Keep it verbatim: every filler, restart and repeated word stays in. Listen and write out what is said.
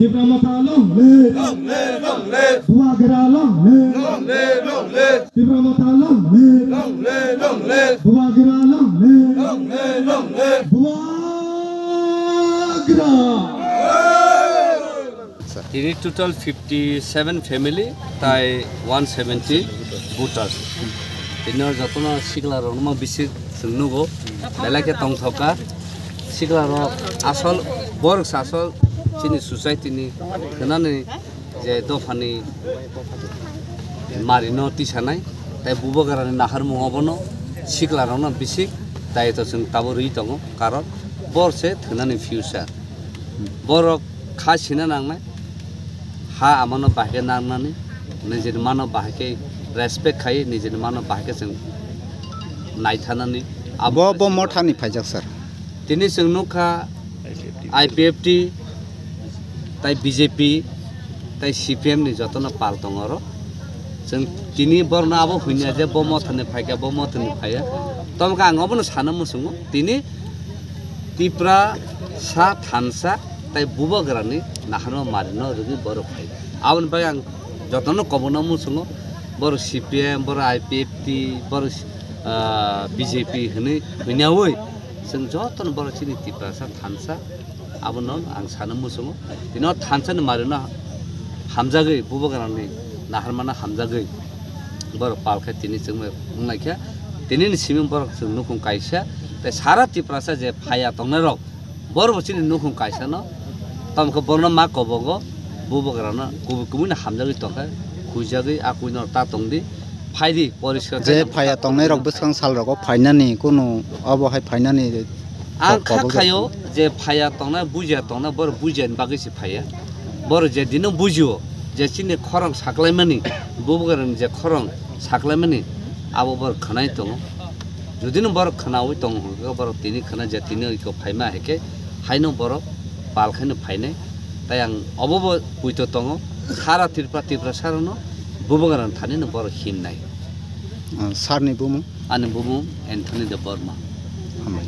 Tipra Motha long live! Long live, long live! Bubagra long live! Long live, long live! Tipra Motha long live! Long live, long live! Bubagra long live! Long live, long live! Bubagra! Tini total fifty seven family, tai one seventy voters. Tini jotono sikla rokno bisi chwng nugo, belai khe tongthokha. Sikla rok asol, borok se asol chini society ni khwnani je dophani marino tisanai, tai bubagrani naharmung obono sikla rokno bisi daitw chwng tabuk rwi tongo, karon bor se thwnani future. Borok kha sina nangnai, ha amano bahai khe nangnani, nijini mano bahai khe respect khai, nijini mano bahai khe chwng naithanani. Abo bo, bo mothani phaijak, sir? Tini chwng nukha I P F T, tai B J P, tai C P M ni jotono pal tongo oro. Chwng tini borno abo hwnya je bo mothani phaikha, bo mothani phaiya. Tamo khe ang obono sana muchungo. Tini Tipra sa thansa tai bubagrani naharma marino rwgwi borok phai. Aboni bagwi ang jotono kobono muchungo, borok C P M, borok I P F T, borok, ah, B J P hwnwi hwnyaui chwng jotono borok chini Tiprasa thansa abono ang sana muchungo. Tino thansani marino hamjagwi bubagrani naharmano hamjagwi borok pal khe tini chwngno wnglaikha. Tinini simi borok chwng nukhung kaisa tei sara Tiprasa je phaiya tongnairok, borok bo chini nukhung kaisano, tamo khe borokno ma kobogo, bubagrano kubui kubui no hamjagwi tongkha, khuijagwi a kuino ta tongdi, phaidi poriskar khe. Je phaiya tongnairok bwskang salrogo phainani kunu obo hai phainani ang kha khayo je phaiya tongnai, bujiya tongnai, borok bujiya ni bagwi se phaiya. Borok je dino bujio, je chini khorang saklaimani, bubagrani je khorang saklaimani, abo borok khwnai tongo. Judino borok khwnaui tongo hwnkhe borok tini khwna je tini iko phaima hai khe haino borok pal khaino phainai. Tai ang obo bo puito tongo, sara Tripura, Tiprasarokno bubagrani thanino borok himnai. Ah, sarni bumung? Ani bumung Anthony Debbarma. Hambai.